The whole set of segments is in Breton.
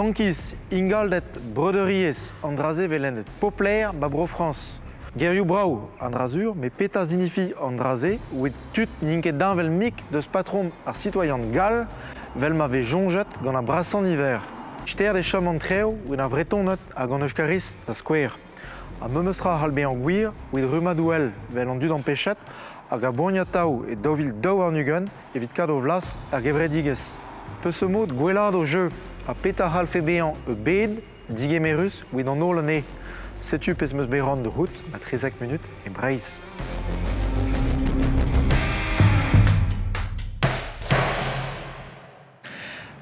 Frankiz, ingalded, breudeuriezh, an dra-se 'vez lennet popler 'ba Bro-Frañs. Gerioù brav, an dra sur, met petra 'zinifi an dra-se evit tud n'int ket heñvel-mik deus patrom ar sitoaian gall 'vel ma vez soñjet gant ar brasañ niver. Stert e chom an traoù evit ar Vretoned hag an Euskariz, da skouer. Ha memes tra c'hall bezañ gwir evit rummadoù all 'vel an dud ampechet hag a boagn atav e 2022 evit kaout o vlas er gevredigezh. Peseurt mod gwellaat o jeu ha petra c'hallfe bezañ ur bed digemerus evit an holl anezhe. Setu pezh 'm eus bet c'hoant da c'hoût ma 13 munut e Breizh.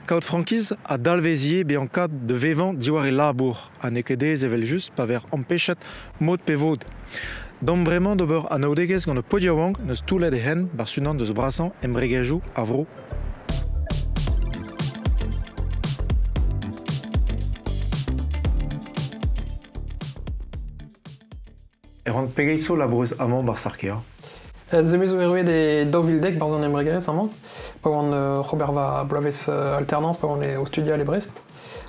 Kaout frankiz a dalvez ivez bezañ kat da vevañ diwar e labour ha n'eo ket aes evel-just pa vez ampechet mod pe vod. Damp bremañ d'ober anaoudegezh gant ur paotr yaouank 'neus toullet e hent 'barzh unan deus brasañ embregerezhioù ar vro. Erwan, pegeit zo labourez amañ 'barzh Arkea? Ze zo erruet e 2010 barzh an embregerezh amañ, pa oan oc'h ober va bloavezh alternance, pa oan o studial e Brest.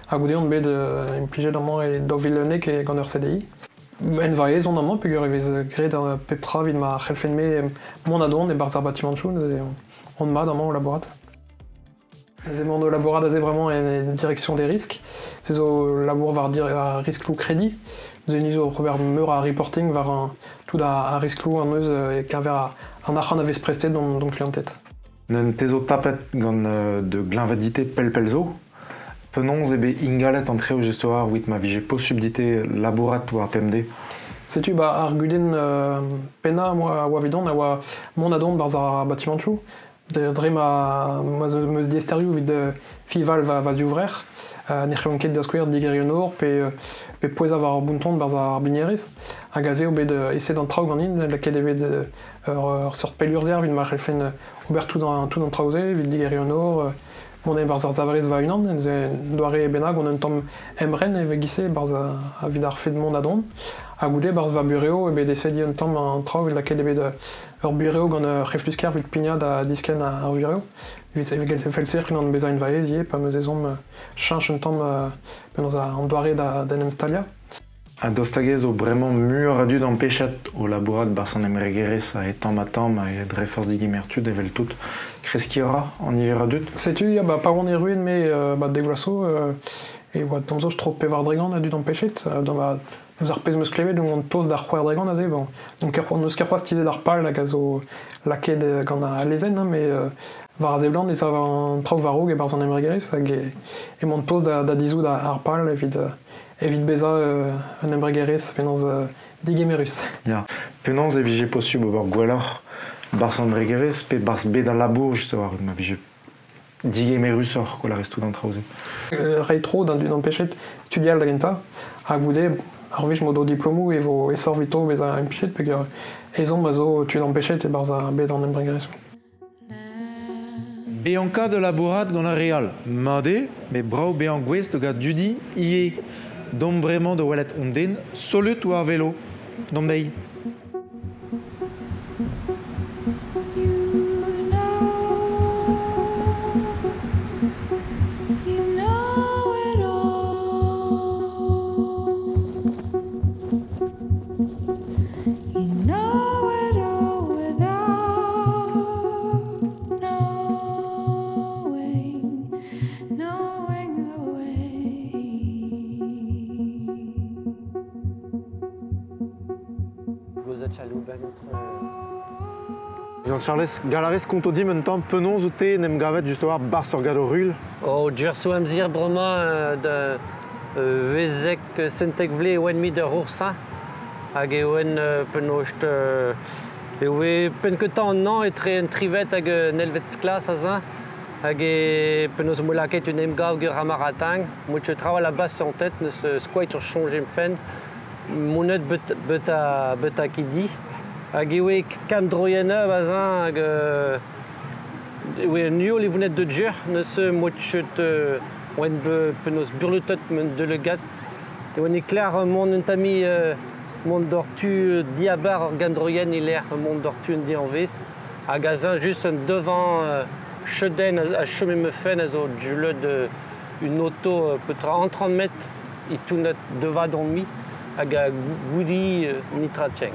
Ha goude on bet implijet amañ e 2011 gant ur CDI. En va aes on amañ peogwir e vez graet pep tra evit ma c'hellfen-me mont ha dont e-barzh ar batimantoù, neuze on mat amañ o labourat. Aze emaon o labourat aze vraiment en direction des risques. Se zo labour war ar riskloù krediñ. Neuze ni zo oc'h ober meur a reporting war an, tout ar riskloù an eus e-keñver an arc'hant a vez prestet d'hon klianted. N'en te zo tapet gant de gleñvedite pell-pell zo. Penaos eo bet ingalet an traoù just war evit ma vije posubl dit labourat war pemdez? Setu ba ar gudenn pennañ a oa evidon a oa mont ha dont 'barzh ar batimantoù. Dre ma 'm eus diaesterioù evit fiñval va divrec'h, ne c'hellont ket da skouer digeriñ un nor pe pouezañ war ur bounton 'barzh ar bignerez. Hag aze eo bet aeset an traoù ganin, lakaet eo bet ur seurt pellurzher evit ma c'hellfen ober tout an traoù-se, evit digeriñ un nor, mont e-barzh ar saverez va-unan, un doare bennak on un tamm emren evel-se e-barzh evit ar fed mont ha dont. Ha goude e-barzh va burev eo bet aeset un tamm an traoù, lakaet eo bet ur burev gant ur c'heflusker evit pignat ha diskenn ar burev. Evit evel-se c'hellan bezañ en ivez pa 'm eus ezhomm cheñch un tamm penaos an doare d'en em staliañ. Ha daoust hag ez zo bremañ muioc'h a dud ampechet o labourat 'barzh an embregerezh a tamm-ha-tamm ha dre forzh digemer tud eveltout. Kreskiñ a ra an niver a dud? Setu ya, ba pa oan erruet me ba dek vloaz zo e oa tamm zo tro 80 a dud ampechet. Eus ar pezh 'm eus klevet on tost d'ar 80 aze. Bon, donc n'eus ket c'hoazh tizhet ar pal hag a zo lakaet gant al lezenn, hein, met war a seblant e sav an traoù war-raok e-barzh an embregerezh hag emaon tost da dizhout ar pal evit bezañ un embregerezh penaos digemerus. Ya. Penaos e vije posubl ober gwelloc'h 'barzh an embregerezh pe 'barzh bed al labour just a-walc'h ma vije digemerusoc'h quoi, la rest tout an traoù-se. Reiñ tro d'an dud ampechet studial da gentañ ha goude ur wech m'o do diplomoù e vo aesoc'h evito bezañ implijet peogwir ezhomm a zo tud ampechet e-barzh ar bed an embregerezhioù. Bezañ kat da labourat gant ar re all, mat eo, met brav bezañ gouest da gaout dudi ivez. Domp bremañ da welet hon den solut war velo. Domp dezhi. Jean-Charles, Galarez konto dimp un tamm penaos out-te en em gavet just war barzh ur gador-ruilh? Oh, djerso amzer bremañ da vezek sentek vle e oan mit ur oursañ hag e oan penaos e oe penn-kentañ an hañv etre un trivet hag un elvet klas aze hag e penaos 'mo lakaet un emgav gant Ramaratang mod trawal a bas en tête neus skoet ur soñj em fenn monet beta kidi hag e oe kammdroienn aze hag e oe un uol e vonet da djur neuze mod oen penaos burlutet men delegat e oan e-kler mont un tamm mont doc'htu diabar ur gandroienn e-lec'h mont doc'htu un dianvez hag aze just un devant chedenn a chome ma fenn a zo julet. un auto petra an 30 metr e tounat devad an mi hag a goudi nitratcheng.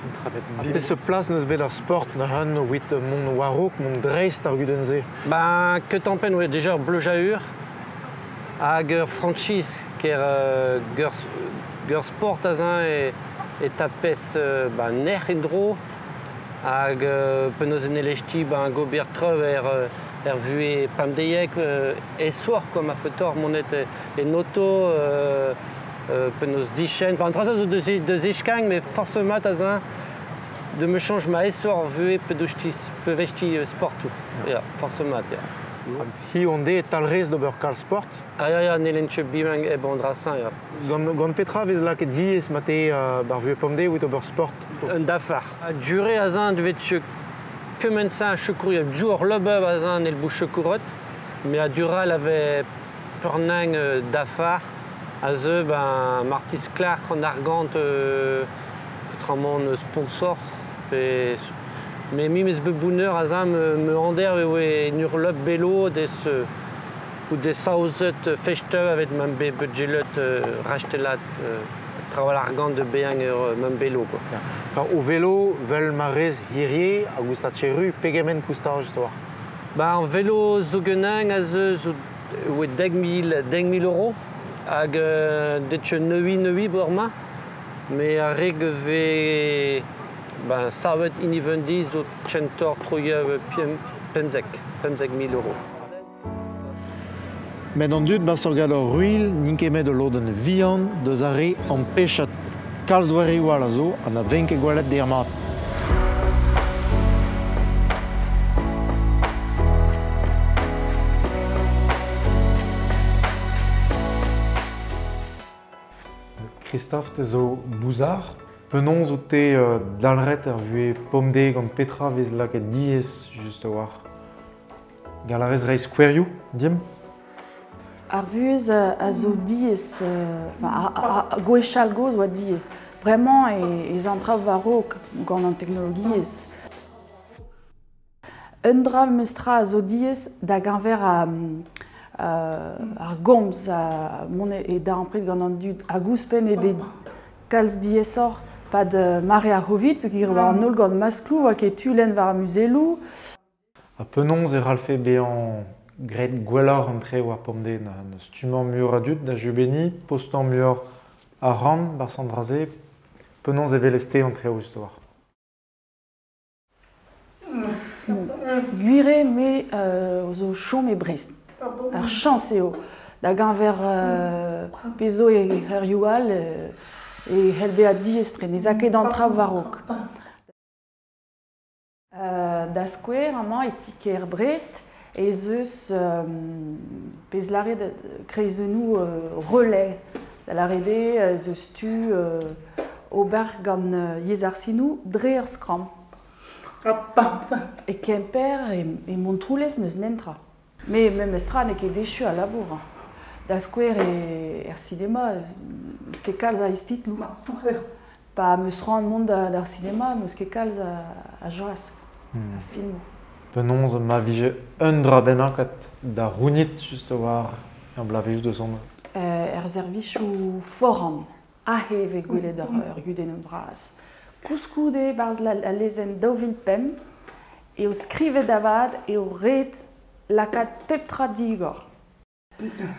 Peseurt plas neus bet ar sport neuze evit mont war-raok, mont dreist ar gudenn-se? Ben, ket an penn oa deja ur bleujaur hag ur franchise ker gur sport a-zin e tapez ben, nec'h en-dro hag penaos en elechti ben, gober trev er vue pamdeiek e soar quoi, ma feutor monet en auto penaos dichen. Ben, tra zo deus echkang, mais force mat a-zin de me change ma esor vue pevechti sportou. Ya, force mat, ya. Hi on de talrez d'ober kal sport? Ah ya, ya, n'elen tche bimang e bon drasin, ya. Gant petra vez lakaet diaes ma te bar vue pomde evit ober sport? Un dafar. A dure a-zin devet tche kemensa a chekour, djour lebeb a-zin el bou chekourot, mais a dural avait purnang dafar, a ze ben Martis Clark an argant petra sponsor, pe mais mi mes bebouner a zin me ander e nur leb belo des ou des saouzet fechteu avec mam be budgelet rachetelat traval argant de beang mam belo quoi. Ja. O vélo vel marez hirie a gousta tcheru pegement kousta just war. Ba an vélo zo genang a ze zo oe deg mil euro hag detche neui borma mais a reg ve ben savet inivendi zo tchentor troiev pemzek mil euro. Met an dud bas ur galor ruil n'int ket met ul lodenn vihan deus ar re an pechat. Kalz doareoù all a zo ha na vent ket gwelet d'er mat. Christophe, te zo bouzar. Penaos zo te dalret ar vue pomde gant petra vez lakaet diaes just a-walc'h. Gall a rez reiñ skouerioù, dimp? Ar vuhez a zo diaes, enfin, gwechall gozh oa diaes. Bremañ ez an traoù war-raok gant an teknologiezh. Un dra meus tra a zo diaes da geñver ar gomz a mont e darempred gant an dud hag ouzhpenn eo bet kalz diaesoc'h pad mare ar Covid peogwir oa an holl gant maskloù oa ket tu lenn war ar muzelloù. Ha penaos e ralfe bezañ graet gwelloc'h an tre war pomde na stummañ muioc'h a dud da jubenniñ, postañ muioc'h ar rann bar sant dra-se, penaos e velez-te an treoù just war. Gwir eo me zo chom e Brest. Ar chañs eo da geñver pezh zo e c'herioù all e c'hell bezañ diaes-tre, ne za ket an traoù war-raok. Da skouer, amañ e ti-kêr Brest, ez eus pezh lâret kreizennoù relais. Da lâret eo ez eus tu ober gant yezh ar sinoù dre ur skramm. E Kemper e Montroulez n'eus nentra. Mais memes tra n'eo ket echu al labour. Da skouer er sinema, n'eus ket kalz a istitloù. Pa meus c'hoant mont d'ar sinema, n'eus ket kalz a joaz, a filmoù. Penaos ma vije un dra bennak da rounit just war ar blavezhioù deus an. Er servijoù foran, ahe e vez gwelet ur gudenn bras. Koulskoude barzh al lezenn 2005 eo skrivet avat eo ret lakaat pep tra digor.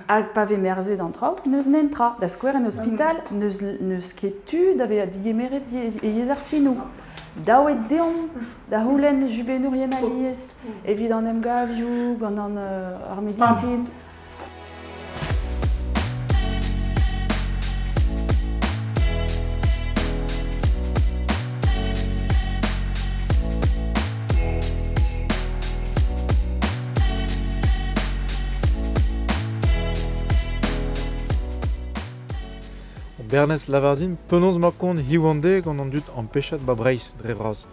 Hag pa vez merzet an traoù, n'eus nentra. Da skouer en ospital, n'eus ket tu da vezañ digemeret e yezh ar sinoù. Dav eo deomp da c'houlenn jubennourien alies evit an emgavioù, gant an ar medisin. Bernez Lavardin, penaos ma kont hiziv gant an dud ampechat ba Breizh dre vras.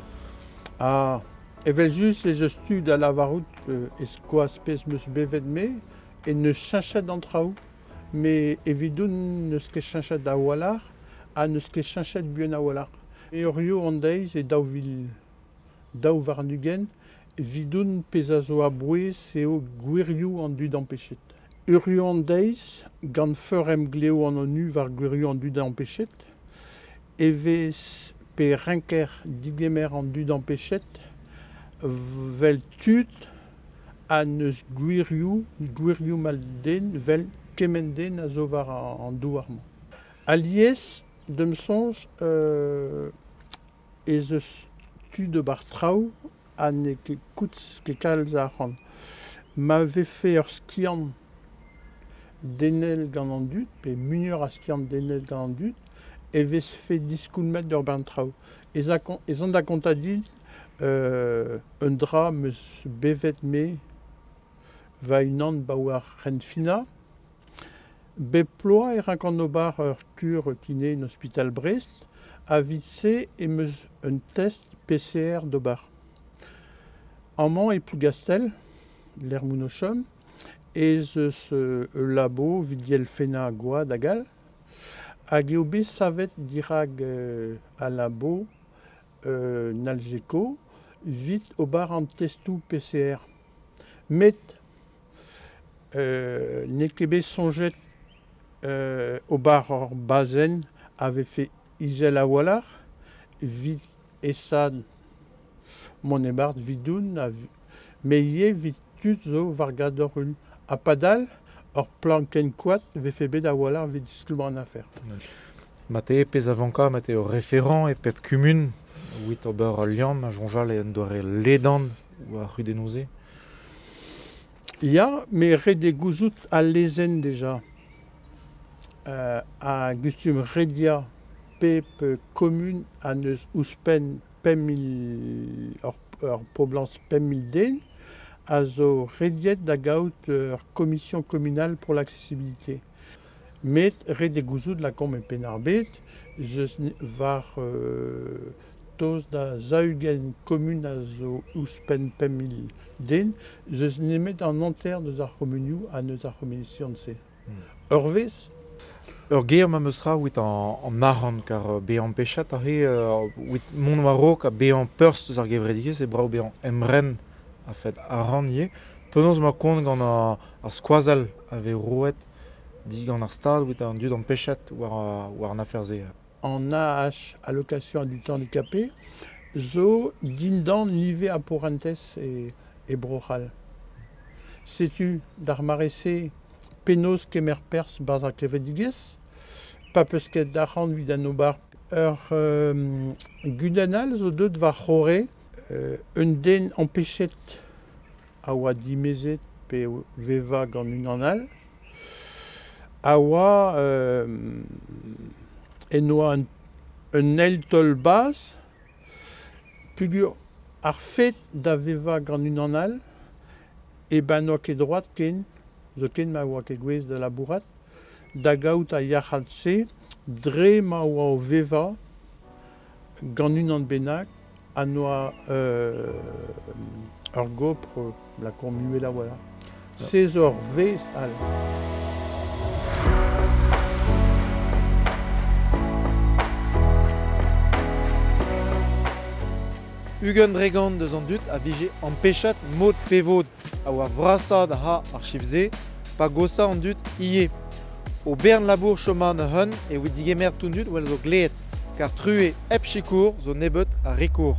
Ah, evel just ez eus tu da lavarout ez koaz pezh meus bevet me e neus cheñchet an traoù, me evidoun n'eus ket cheñchet a-walc'h ha n'eus ket cheñchet buan a-walc'h. E ur an deiz e 2022 vidoun pezh a zo a-bouez eo gwirioù an dud ampechet. Ur an deiz, gant feur emgleo an onu war gwirioù an dud ampechet, e vez pe renker digemer an dud ampechet, vel tud a neus gwirioù, gwirioù mal den, vel kement den a zo war an douar-mañ. Alies, d'am soñj, ez eus tud d'ober traoù ha n'eo ket koulz ket kalz arc'hant. Ma vefe ur skiant denel gant an dud, pe muioc'h a skiant denel gant an dud, e vefe diskoulmet d'ur bern traoù. Ez an da kontañ dit un dra 'm eus bevet me va-unan ba war Renfina. Bep ploaz e rankan ober ur kur kine en ospital Brest, a-vit-se em eus un test PCR d'ober. Amañ e Plougastel, lec'h m'on o chom, ez eus ul labo evit dielfennañ gwad hag all, hag eo bet savet dirak al labo Nalgeco evit ober an testoù PCR. Met n'eo ket bet soñjet ober ur bazenn a vefe izel a-walc'h evit aesaat mont e-barzh evidoun met ivez evit tud zo war gador-ul. Ha padal, ur plankenn koad vefe bet a-walc'h evit diskoulmañ an afer. Mate pezh a vanka, mate ur referant e pep kumun evit ober ul liamm a soñjal en doare ledan war c'hudennoù-se. Ya, met ret eo gouzout al lezenn dija. A gustum rediañ pep kumun a neus ouzhpenn 5 000 ur poblañs 5 000 den a zo rediet da gaout ur commission communale pour l'accessibilité. Met ret eo gouzout lakaomp e Penn-ar-Bed ez eus war tost da 40 kumun a zo ouzhpenn 5 000 den, ez eus nemet an hanter deus ar c'humunioù ha neus ar c'homision-se. Ur wezh. Ur ger ma 'meus tra evit an arc'hant kar bezañ ampechet aze evit mont war-raok ha bezañ peurz eus ar gevredigezh eo brav bezañ emren a-fet arc'hant ivez. Penaos emañ kont gant ar skoazell a vez roet digant ar Stad evit an dud ampechet war an afer-se? An AH, allocation adulte handicapé, zo dindan live ar paourentez e Bro-C'hall. Setu d'ar mare-se penaos kemer perzh 'barzh ar gevredigezh, pa 'peus ket arc'hant evit an ober. Ur gudenn all zo deuet war c'horre, un den ampechet a oa dimezet pe vevañ gant unan all, a oa en doa un eil taol bazh peogwir ar fed da vevañ gant unan all e ben n'oa ket droad ken, zoken ma oa ket gouest da labourat, da gaout ar yac'had-se dre ma oa o vevañ gant unan bennak ha n'oa ur gopr lakaomp uhel a-walc'h. Se zo ur vezh all. 20% deus an dud a vije ampechet mod pe vod a oa vrasaat ha ar chif-se pa gosa an dud ivez. O bern labour chomañ an hun evit digemer tout an dud wel zo gleet, kar true hep sikour zo nebeut a rekour.